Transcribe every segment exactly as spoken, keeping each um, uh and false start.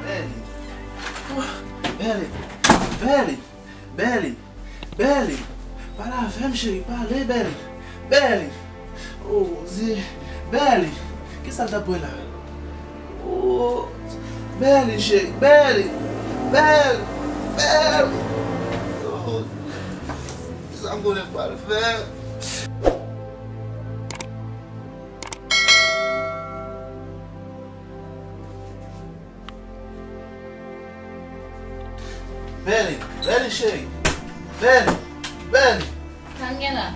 Bèli. Bèli. Bèli. Bèli. Bèli. Pale avè m, cheri. Pale, Bèli. Bèli. Oh, Bondye. Bèli. Kisa l t ap bwè la? Oh, Bèli, cheri. Bèli. Bèli. Bèli. Oh, kisa m konnen m pral fè? Bèli, Bèli cheri. Bèli, Bèli. Sa n gen la?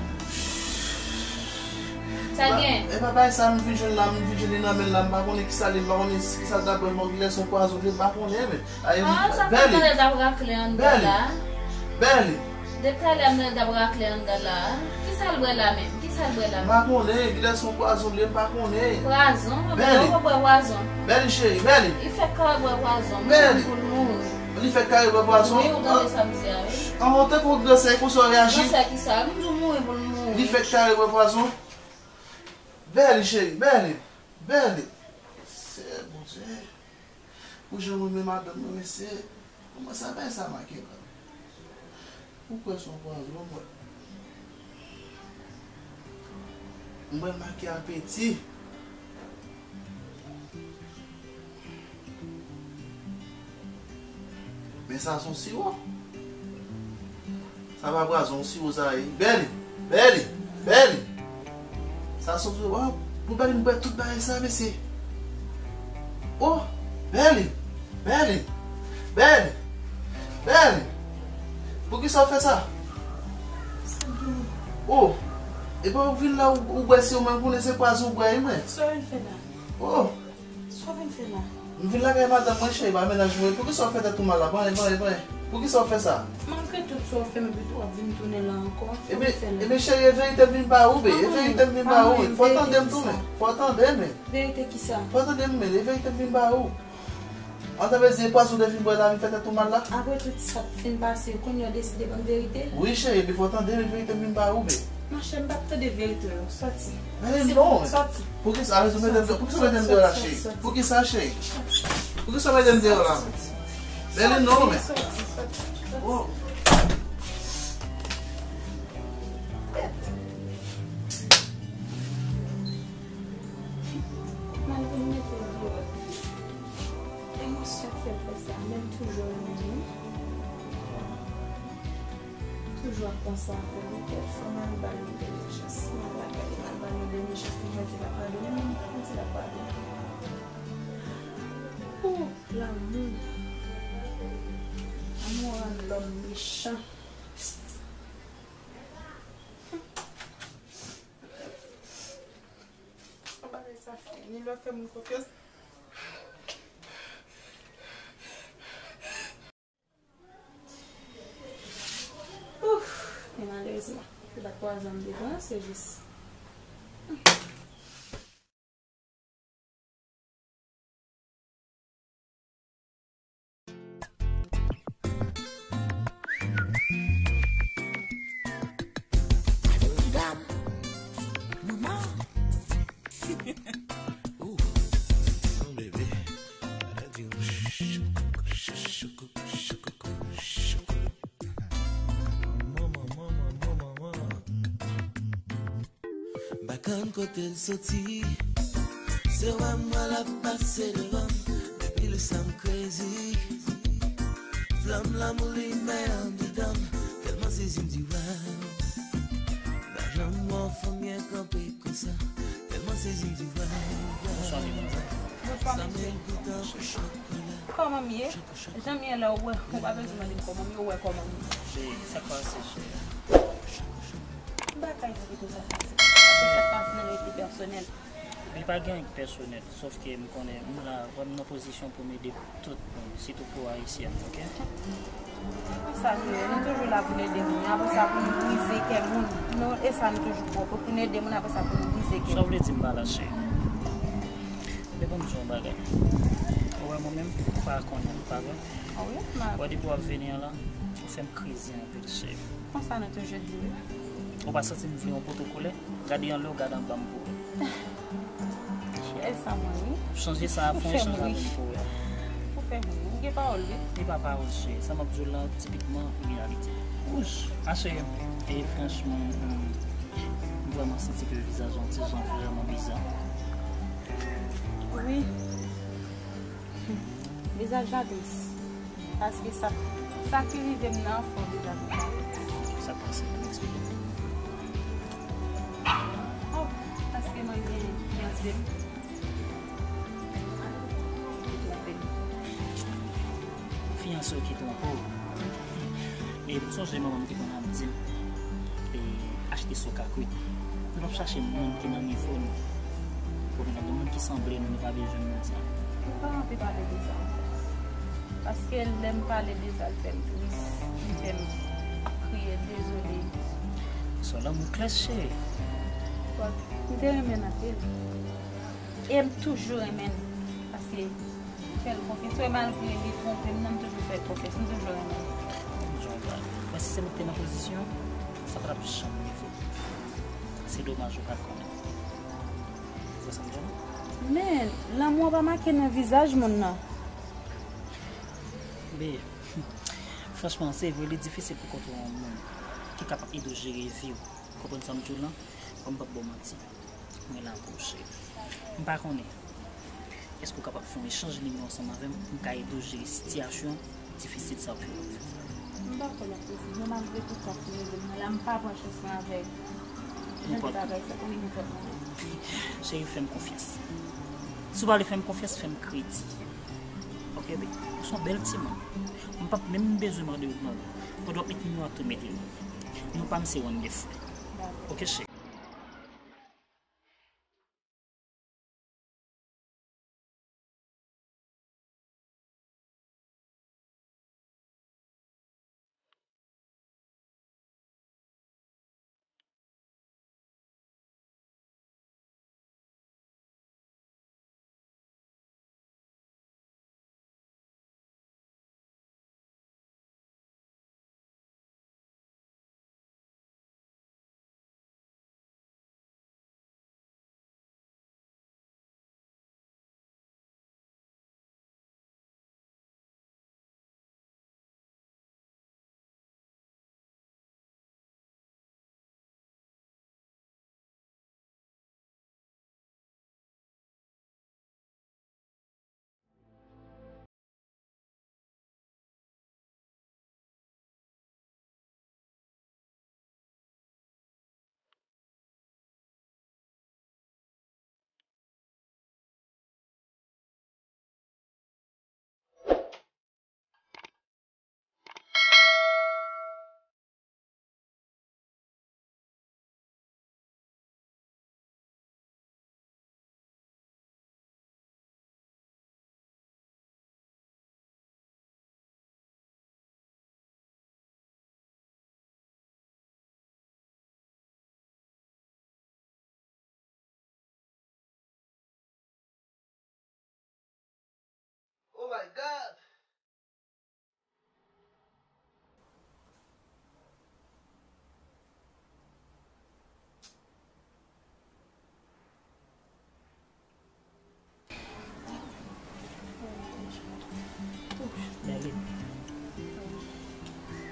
Sa n gen? E pa bagay sa m vin jwenn la, m vin jwenn li nan men l la, m pa konnen kisa li, m pa konnen kisa l ta bwè, m pa konnen lè se yon pwazon li, m pa konnen, men. Ay, ah, sa fè Bèli. Talè l t ap rakle anndan la. Bèli. Depi talè m tande l t ap rakle anndan la. Kisa l bwè la menm? Kisa l bwè la menm? M pa konnen, genlè se yon pwazon li ye, m pa konnen. Pwazon? Bèli. Ou bwè pwazon? Bèli cheri, Bèli. Li fèk kare bwè pwazon. Bèli. Pou l mouri. Li fèk kare bwè pwazon? Wi, ou tande sa m di a, wi. An, ou tankou w granse, e konsa w reyaji? Granse kisa? M di w mouri pou l mouri. Li fèk kare bwè pwazon? Bèli cheri, Bèli. Bèli. Seyè Bondye. Pou jan mwen menm madanm mwen, mesye, kòman sa bay sa make la? Ou kwè se yon pwazon, mwen. Mwen make apeti. Men sa se yon siwo. Sa pa pwazon, siwo sa ye. Bèli! Bèli! Bèli! Sa soti, waw, pou Bèli m bwè tout bagay sa, mesye. Oh, Bèli! Bèli! Bèli! Bèli! Poukisa w fè sa? Oh, epa ou vin la, ou, ou bwè siwo, mwen konnen se pwazon ou bwè, wi, mwen. Sa w vin fè la? Oh. Sa w vin fè la? M vin lakay madanm mwen, cheri, pa mennaj mwen. Poukisa w fè tèt ou mal la? Bon, bon, bon. Poukisa w fè sa? Malgre tout sa w fè m, epi tou w ap vin tounen la ankò. Sa w vin fè la? Ebyen, ebyen, cheri, e verite m vin ba ou, be. E verite m vin ba ou. Fò w tande m tou, men. Fò w tande m, men. Verite kisa? Fò w tande m, men. E verite m vin ba ou. An, sa vle di, e pwazon w te vin bwè la vin fè tèt ou mal la? Apre tout sa k fin pase, kounye a w deside ban m verite? Wi, cheri, epi fò w tande m, e verite m vin ba ou, be. Monchè, m p ap tande verite w, sòti. Men non. Sòti. Poukisa, poukisa w mete m deyò la, cheri? Poukisa, cheri? Poukisa w mete m deyò la? Bèli, non, men. Sòti, sòti, sòti. Oh. Malgre m mete l deyò, emosyon k fè l fè sa, men m toujou renmen li. Toujou ap panse avè l. Kèk fwa m al ba l yon dènye chans. M al lakay li, m al ba l yon dènye chans pou m wè si l ap padone m. Mwen di l ap padone m. Ooh, lanmou. Lanmou rann lòm mechan. Bagay sa fini, lè w fè moun konfyans. Ouf, men malerezman, se pa twa zan m te pran, se jis. Bakann kote l soti, se wè m wè l ap pase devan m, depi lè sa m crazy. Flanm lanmou limen anndedan m, tèlman sezi m di wow. Pa janm wè yon fanm byen kanpe konsa, tèlman sezi m di wow. Bonswa, mesye. Bonswa, mesye. Kòman m ye? Jan m ye la, ou wè, ou pa bezwen mande m kòman m ye, ou wè kòman m ye. Cheri, sa k pase, cheri? M pa ka eksplike sa, sa k pase. Paske sa k pase nan yo te pèsonèl. Li pa gen anyen k pèsonèl, sòf ke m konnen m la, wè m nan pozisyon pou m ede tout moun, sitou pou Ayisyen, oke? Se konsa nou ye, nou toujou la pou n ede moun. Apre sa, pou nou brize kè moun. Nou, e sa nou toujou pwòp, pou n ede moun, apre sa, pou nou brize kè moun. Sa w vle di m pa la, cheri? Men ban m di w yon bagay. Ou wè mwen menm, ou pa konnen, pa vre? A wi, m a. Ou wè depi w ap vini an la, ou fè m krize anpil, cheri. Konsa nou toujou di wi. Ou pa santi m vle yon poto koulè? Gade anlè w, gade anba m pou w wè. E sa mwen, wi. Chanje sa, fè yon echanj avè m pou wè. Ou fè m ri. Ou gen pawòl, wi. E pa pawòl, cheri. Sa m ap di w la, tipikman, reyalite. Wouch! Ma cheri, e franchman, hmm, m vrèman santi ke vizaj an ti jan vrèman biza. Wi. Vizaj la tris. Paske sa, sa ki rive m nan, fò vizaj mwen la. Sa k pase? Eksplike m. Oh, paske mwen gen fiyanse m. Li twonpe m. Fiyanse w ki twonpe w? E m sonje manman m te konn ap di m, e, achte sa w ka kwit. Nou p ap chache moun ki nan nivo nou. Ou konprann? Moun ki sanble nou, nou pa bezwen moun sa. Mwen pa anvi pale de sa ankò. Paske lè m pale de sa, l fè m tris. Li fè m kriye, dezole. Sou lanmou klè, cheri. But, m te renmen l anpil. E m toujou renmen l. Paske m fè l konfyans. Wi, malgre li twonpe m nan, m toujou fè l konfyans. M toujou renmen l. Jan w pale. Mwen, si se mwen ki te nan pozisyon, sa pa t ap janm rive. Se domaj ou pa t konnen. Ou wè sa m di w? Men, lanmou an pa make nan vizaj moun nan. Men, franchman, se vre, li difisil pou kontre yon moun ki kapab ede w jere vi w. Ou konprann sa m di w lan? Bon, m p ap ba w manti. Mwen la pou w, cheri. M pa konnen. Èske w kapab fè yon echanj nimewo ansanm avè m? M ka ede w jere sitiyasyon difisil sa w ap viv. M dakò la, Prezi. Men malgre tout sa ki rive m nan la, m pa pran chans lan avèg. Jan de bagay sa, konbyen nou fè mwen? Cheri, fè m konfyans. Si w pa vle fè m konfyans, fè m kredi. Oke, baby? Ou se yon bèl timoun. M p ap menm bezwen mande w manman. Pandan w ap met nimewo a, tou mete l. Nou pa m se one de fou. Dakò. Oke, cheri. Oh my God! Darling,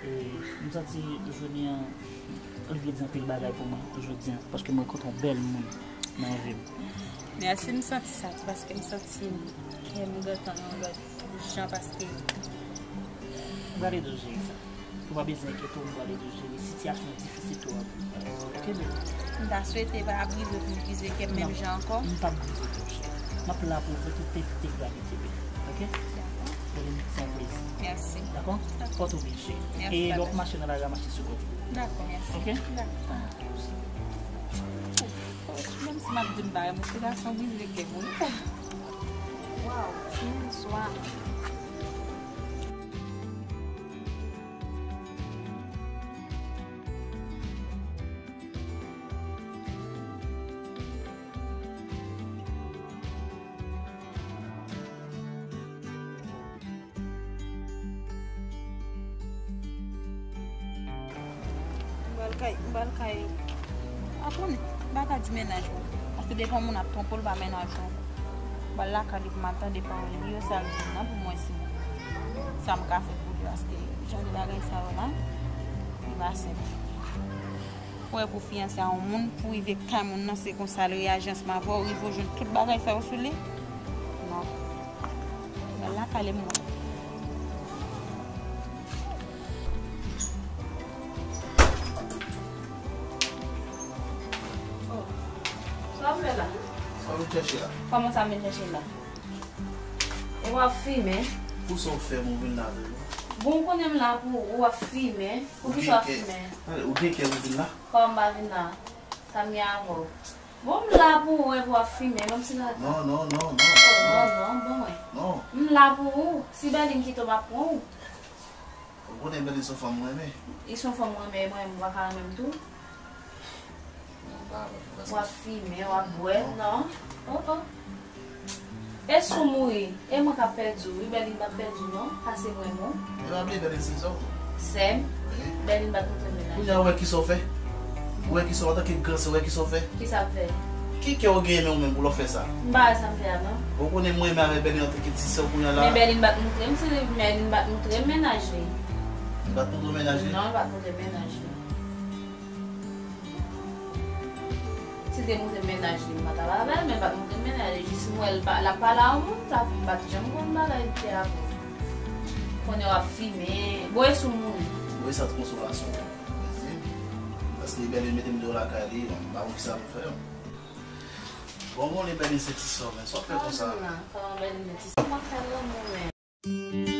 e, m santi jounen an, li vle di anpil bagay pou mwen jodi a, paske mwen rankontre yon bèl moun nan vi m. Mèsi, m santi sa tou, paske m santi kè m gentan yon lòt jan, paske m pral ede w jere sa. Ou pa bezwen enkyete w, m pral ede w jere sitiyasyon difisil ke w ap viv la. Oke, baby? M ta swete pa brize pou m brize kè m menm jan ankò. M p ap brize kè w, cheri. M ap la pou ou, tout entegralite, baby. Oke? Dakò. Bon, se yon plezi. Mèsi. Dakò? Dakò. Pòte w byen, cheri. Mèsi, papa. E lè w ap mache nan lari a, mache sou kote. Dakò, mèsi. Oke? Dakò. Menm si m ap di m pa renmen w, se gason brize kè m, wi. Waw, timoun swa. M pral kay, m pral kay. A konnen, m pa ka di mennaj mwen. Paske depi yon moun ap twonpe w, l pa mennaj ou ankò. Al lakay li pou m al tande pawòl li yo, sa l di m nan, pou m wè si sa m ka fè pou li, paske jan de bagay sa yo la, li pa senp. Ou wè pou fiyanse a yon moun, pou rive kay moun nan, se konsa l reyaji ansanm avè w, rive w jwenn tout bagay sa yo sou li. Non. Al lakay li m wè. Oh. Sa w ap fè la? Sa w vin chèche la? Kòman sa m vin chèche la? E w ap fimen? Pou sa w fè m ou vin la avè m? Bon, ou konnen m la pou ou, w ap fimen. Poukisa w ap fimen? Ou gen kè, ou gen kè m vin la? Kòman m pa vin la? Sa m gen avè w? Bon, m la pou ou, epi w ap fimen, menm si la. Non, non, non, non. Oh, non, non, bon, mwen. Non. M la pou ou. Si Bèlin kite w, m ap pran ou. Ou konnen Bèlin se yon fanm mwen renmen. Li se yon fanm mwen renmen, e mwen menm, m pa ka renmen m tou. Non, pa, pa, pa. W ap fimen, w ap bwè, non. Oh, oh. E si w mouri, e mwen k ap pèdi w, wi, Bèlin p ap pèdi w, non, pase mwen, non. E pa bliye Bèlin se sè w tou. Sè m? Wi. Bèlin pa t montre m mennaj. Kounye a, ou wè kisa w fè? Ou wè kisa w, antanke gran sè, ou wè kisa w fè? Kisa m fè? Ki kè w genyen menm ou menm pou lè w fè sa? M pa wè sa m fè a, non. Ou konnen mwen menm avèk Bèlin antanke ti sè w kounye a la. Men Bèlin pa t montre m, si Bèlin pa t montre m mennaj li. Li pa t montre w mennaj li? Non, li pa t montre m mennaj li. Si te montre m mennaj li, m pa t ap avè l, men l pa t montre m mennaj li. Jis m wè l pa, l ap pale a yon moun, sa m pa t janm konn bagay li te avè l. Konnen w ap fimen. Bon, e si w mouri? Bon, e sa t konsolasyon pou mwen. Paske Bèlin mete m deyò lakay li, m pa konn kisa pou m fè. Bon, bon, li Bèlin se ti sè w, men sa w fè konsa. Ah, non, non, kòman Bèlin se ti sè w? M ap fè lanmou, men.